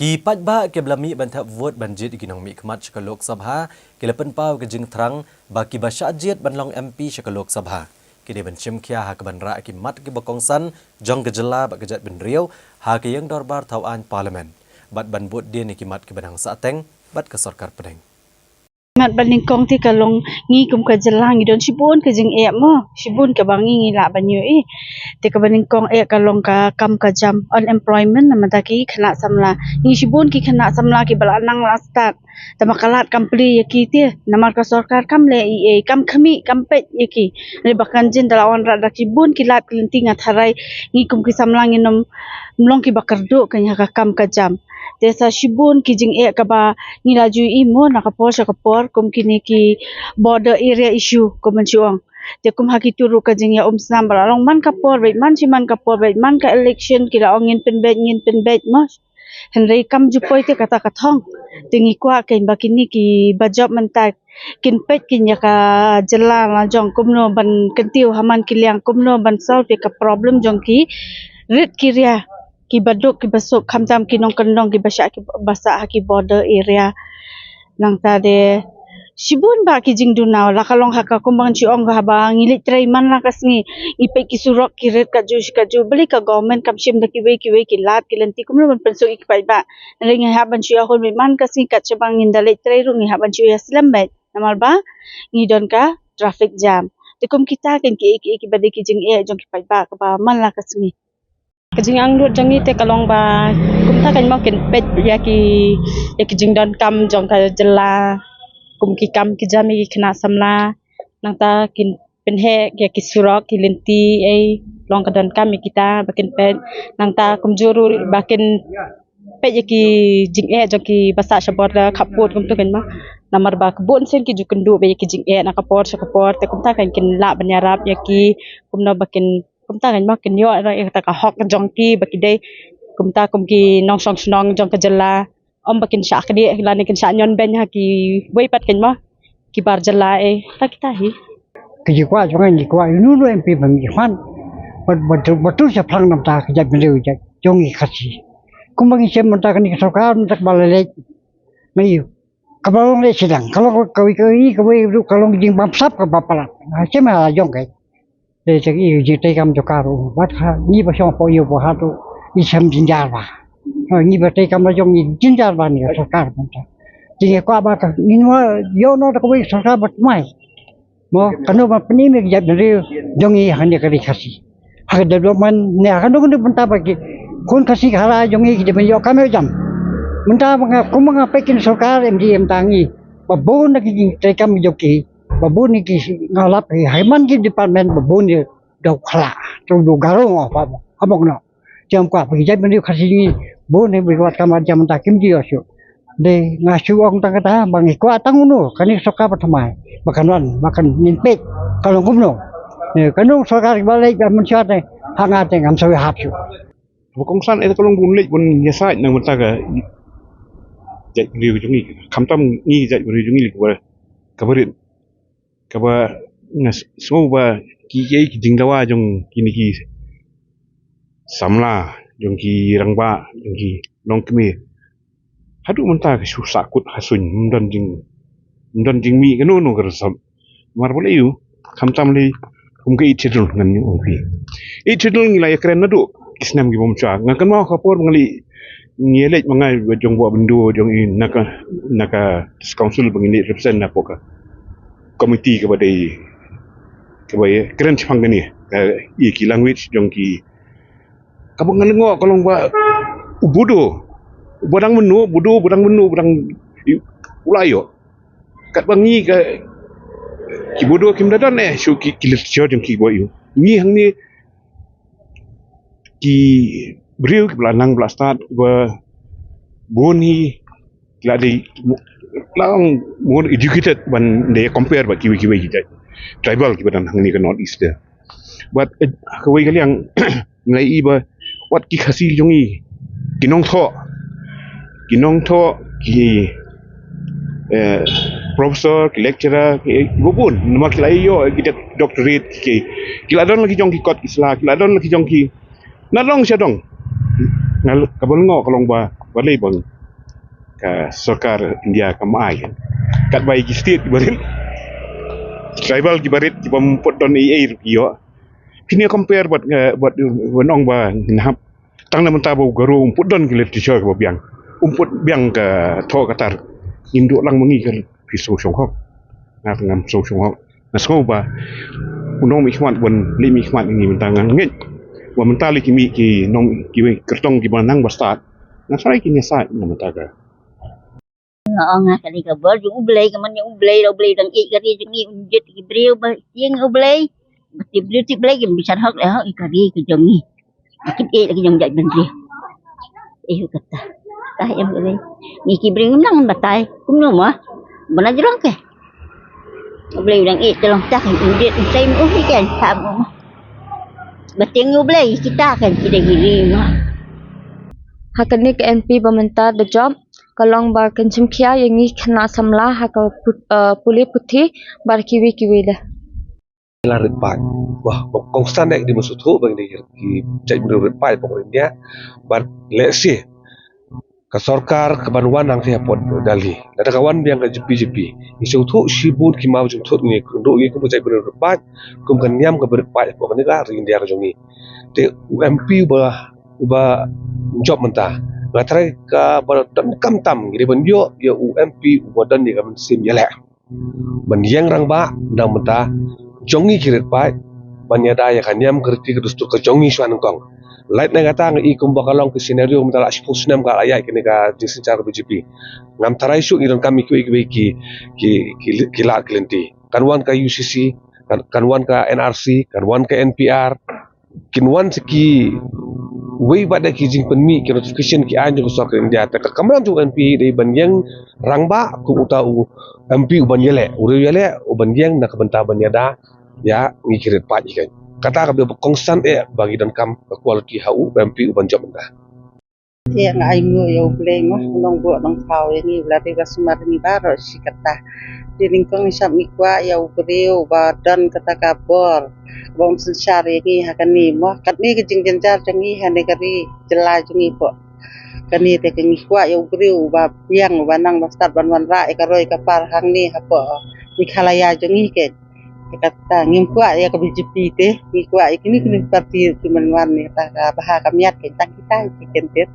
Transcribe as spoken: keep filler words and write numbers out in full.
Ki paidbah kiba la mih ban thep vote ban jied ïa ki nongmihkhmat sha ka Lok Sabha ki la pynpaw ka jingthrang ba kiba shah jied ban long M P sha ka Lok Sabha ki dei ban shim khia ha kaban rah ïa ki mat kiba kongsan jong ka jylla bad ka jaitbynriew ha ka ïing dorbar thaw aiñ Parliament bad ban bud dien ïa ki mat kiba dang sahteng bad ka sorkar pdeng. Mat ba nyngkong te ka long ngi kum ka jylla ngi don shibun ka jingeh mo, shibun kaba ngi ngi lah ban ïohi. Te kaba nyngkong eh ka long ka kam ka jam, unemployment, namar da ki khynnah samla. Ngi shibun ki khynnah samla kiba la nang la stad. Tangba ka lad kam plie ïa ki te, namar ka sorkar kam leh ei ei, kam khmih, kam peit ïa ki. Hynrei ba kan jin da la wanrah da shibun ki lad ki lynti, nga tharai ngi kum ki samla ngin ym long kiba kyrduh kein ha ka kam ka jam. Te sa shibun ki jingeh kaba ngi la ju ïohi mo na ka por sha ka por, kum kine ki border area issue kum ban shu ong. Te kum ha kito ruh ka jingïaumsnam ba la long man ka por beit, man shi man ka por beit, man ka election ki la ong ngin pynbeit, ngin pynbeit mo. Hynrei kam ju poi te kata ka thong. Te ngi kwah kein ba kine kiba jop mynta kin peit kein ïa ka jylla la jong kumno ban kyntiew ha man ki liang, kumno ban solve ïa ka problem jong ki rit ki ria, kiba duk kiba suk, khamtam ki nongkyndong kiba shah, kiba sah ha ki border area. Nangta de shibun bah ki jingduna, la ka long ha ka kum ban shu ong ka haba ngi leit trei man la ka sngi, ngi peit ki surok ki rit kajuh shi kajuh, balei ka government kam shim da kiwei kiwei ki lad ki lynti kumno ban pynsuk ïa ki paidbah. Hynrei ngi hap ban shu ïa hun beit man ka sngi, kat shaba ngin da leit trei ruh ngi hap ban shu ïa slem beit namar ba ngi don ka traffic jam. Te kum kita kein kiei kiei kiba dei ki jingeh jong ki paidbah kaba man la ka sngi. Ka jingangnud jong ngi te ka long ba kumta kein mo kin peit ïa ki, ïa ki jingdonkam jong ka jylla, kum ki kam ki jam ïa ki khynnah samla. Nangta kin pynheh ïa ki surok ki lynti, ei, long ka donkam ïa kita ba kin peit. Nangta kumjuh ruh ba kin peit ïa ki jingeh jong kiba sah sha border khappud kumta kein mo. Namar ba ka bun sien ki ju kynduh beit ïa ki jingeh na ka por sha ka por, te kumta kein kin lah ban ïarap ïa ki, kumno ba kin, kumta kein mo kin ïoh ïa kata ka hok jong ki ba ki dei kumta kum ki nongshong shnong jong ka jylla. Ym ba kin shah kdieh lane kin shah ñion beiñ ha kiwei pat kein mo, ki bar jylla, eh, ta kita hi. Ki jingkwah jong ngi, ngi kwah ïa uno uno M P ba mihkhmat, ba, ba, ba tur shaphrang namar ka jaitbynriew jong ngi Khasi. Kumba ngi shem mynta kane ka sorkar mynta kaba la leit, ngi kaba long leh shiliang, ka long kawei kawei kawei ruh ka long jingbamsap kaba palat. Ha, shem ha la jong ka. Te jong i jingtrei kam jong ka ruh, bad ha ngi ba shong hapoh ïew ba ha ruh i shem jynjar bha. Ha, ngi ba trei kam la jong ngi jynjar bha na ka sorkar mynta. Te ngi kwah ba ka, ngi ïoh noh da kawei ka sorkar ba thymmai. Mo, kano ba pynim ïa ka jaitbynriew jong ngi ha kane ka ri Khasi, ha ka development ne ha kano kano bynta ba ki khun Khasi ka ha la jong ngi ki dei ban ïoh kam ïoh jam. Mynta ba nga, kumba nga peit kane ka sorkar M D A mynta ngi, ba bun na ki jingtrei kam jong ki, ba bun na ki, nga lap ki ha man ki department ba bun ïa da u khla, da u garong, oh, ba, ba, ba, ba, no. Jam kwah ba ki jaitbynriew Khasi ngi bun ne ba wat kam jam mynta kim ju ïoh shuh. Dei nga shu ong tang kata ba ngi kwah tang uno, kane ka sorkar ba thymmai, ba kan wan, ba kan ngin peit ka long kumno. Ne kano sorkar ba leit ba mynshuwa te, ha nga te ngam sngewhap shuh. Ba kongsan eh ka long bun leit bun ïasaid na ka bynta ka jaitbynriew jong ngi, khamtam ngi jaitbynriew jong ngi lei kaba, kaba rit. Kaba nga s-, sngew ba ki, ki, ki jingdawa jong kine ki samla, jong ki rangbah, jong ki longkmie, haduh mynta ki shu sahkut ha suiñ, ym don jing, ym don jingmih kano kano ka result. Namar balei ïoh, khamtam lei kum ka Eighth Schedule ngan ong ïa phi. Eighth Schedule ngi la ïakren naduh ki snem kiba mynshuwa. Nga kynmaw ka por ba nga leit, ngi leit ma nga jong Bah Byndu jong i na ka, na ka District Council ba ngi leit represent na poh ka committee kaba dei, kaba ïakren shaphang kane, eh, ïa ki language jong ki, kaba nga lyngngoh ka long ba u Bodo, u ba dang mynno, Bodo, u ba dang mynno, u ba dang, u la ïoh. Katba ngi ka, ki Bodo kim da don eh shuh ki, ki literature jong ki ba ïoh. Ngi hangne ki briew kiba la nang ba la stad, ba bun hi ki la dei, la ong more educated ban dei compare bad kiwei kiwei ki jait tribal kiba don hangne ka North East te. Bad, eh, kawei ka liang, nga ïohi ba wat ki Khasi jong ngi, ki nongthoh, ki nongthoh, ki, eh, professor, ki lecturer, ki, ki ba bun, namar ki la ïoh ki doc-, doctorate, ki, ki la don la ki jong ki kot ki sla, ki la don la ki jong ki, na long sha dong. Nga l-, kaba lyngngoh ka long ba, balei ba Ka sorkar India kam ai. Katba ïa ki state kiba rit, tribal kiba rit, kiba ym pat don ei ei ruh ki ïoh. Phin ïa compare bad, eh, bad, eh, ban ong ba ngin hap. Tang na mynta ba u Garo um pat don ki literature kiba biang. Um pat biang ka thoh ka tar. Ngin duh lang ma ngi ka phi sngewsih hok. Nga ngam sngewsih hok. Nga sngew ba u nongmihkhmat ban leh mihkhmat ïa ngi mynta nga ngeit. Ba mynta lei ki mih ki nong ki kyrtong kiba nang ba stad. Nga tharai kin ïasaid na mynta ka. Nga ong ha kane ka bor jong U Blei, ka man jong U Blei, la U Blei dang ïeit ka ri jong ngi, un jied ki briew ba tieng U Blei. Ba ti briew ti Blei kim bisan hok leh hok ïa ka ri ka jong ngi. Ki ïeit la ki jong jaitbynriew. Eh, kata. Tah em ka ri. Ngi ki briew ngim nang batai. Kumno mo? Ba na jrong ke. U Blei u dang ïeit, te long tah, un jied, un sei mo, ïa ken, tah mo. Ba tieng U Blei kita kan ki dei ki ri mo. Ha kane ka M P ba mynta da jop, ka long ba kan shim khia ïa ngi khynnah samla ha ka put-, eh, pule puthi bad kiwei kiwei de. La rit paid. Wah, ba kongsan ek di ma suthu ba ngi ki jait mriew rit paid ba ko India. Bad lehse ka sorkar ka ban wan hangtei hapoh Delhi. Lada ka wan biang ka B J P. Ngi sngewthuh shibun ki maw jingthut ngi kynduh ngi kum ka jait bynriew rit paid, kum ka niam ka bynriew rit paid hapoh kane ka ri India ka jong ngi. Te u M P uba, uba jop mynta, nga tharai kaba donkam tam ngi dei ban ïoh ïa u M P uba don ïa ka mynsiem ïaleh. Ban ïeng rangbah na mynta jong ngi ki rit paid, ban ïada ïa ka niam ka riti ka dustur ka jong ngi shuwa nyngkong. Lait na kata nga i kumba ka long ka scenario mynta la shiphew snem ka la ïaid kane ka jingsynshar ka B J P. Ngam tharai shuh ngi donkam ïa kiwei kiwei ki, ki, ki, ki lad ki lynti. Kan wan ka U C C, kan, kan wan ka N R C, kan wan ka N P R, kin wan sa kiwei pat de ki jingpynmih ki notification ki aiñ jong ka sorkar India. Te ka kamram jong u M P dei ban ïeng rangbah kum uta u M P uban ïaleh, u riew ïaleh, uban ïeng na ka bynta ban ïada ïa ngi ki rit paid ïa kane. Kata ka ba kongsan eh ba ngi donkam ka quality ha u M P uban jop mynta. Te nga ainguh ïa U Blei mo, u nongbuh nongthaw ïa ngi, u la dei ba sumar ïa ngi baroh shi katta. Te nyngkong ngi sngap ngi kwah ïa u briew uba don kata ka bor ba un synshar ïa ngi ha kane mo. Katne ka jingjynjar jong ngi ha ne ka ri jylla jong ngi hapoh kane, te ka ngi kwah ïa u briew uba biang, uba nang ba stad ban wanrah ïa ka roi ka par hangne hapoh Meghalaya jong ngi keiñ. Te kata ngim kwah ïa ka B J P te, ngi kwah ïa kine kine party ki ban wan ïa kata ka bha ka miat keiñ, tang kita ki kyntit.